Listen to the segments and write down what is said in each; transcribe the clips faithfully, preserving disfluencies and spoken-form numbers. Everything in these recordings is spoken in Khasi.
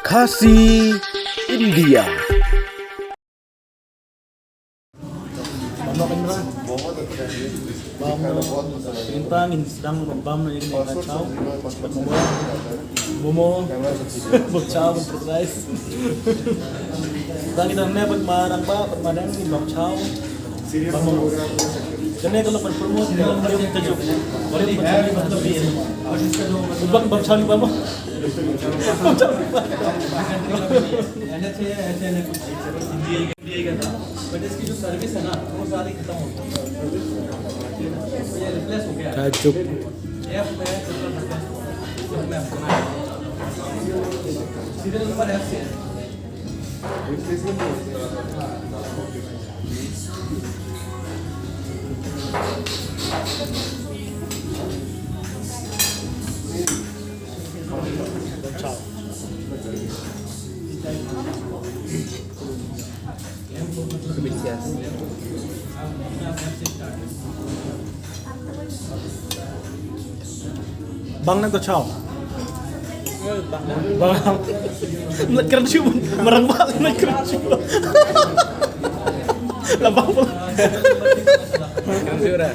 Khasi India. Bam noh kamera. Bam noh. Mynta ngin sdang bam noh ïa kane ka chow. Bam noh. Bam noh. Bam chow, bam fried rice. Tang ïa kane bad ma rangbah, bad ma dang ngin bam chow. Bam noh. Kane ka long ban promote ïa ka ïing Tajuk. Bam chow, bam chow. Bam chow. But इसकी जो सर्विस है ना, वो सारी खत्म हो गई। ये रिप्लेस हो गया। Tajuk. एफ में रिप्लेस हो गया। सीरियल नंबर एफ से है। Bang na ka chow. Bang. Mlot kren shu. Marang bang mlot kren shu. La bang.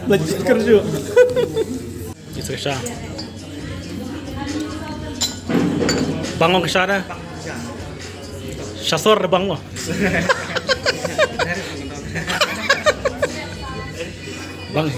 Mlot kren shu. Isa ka sha. Bang ka sha da. Sha sor da bang. Bang.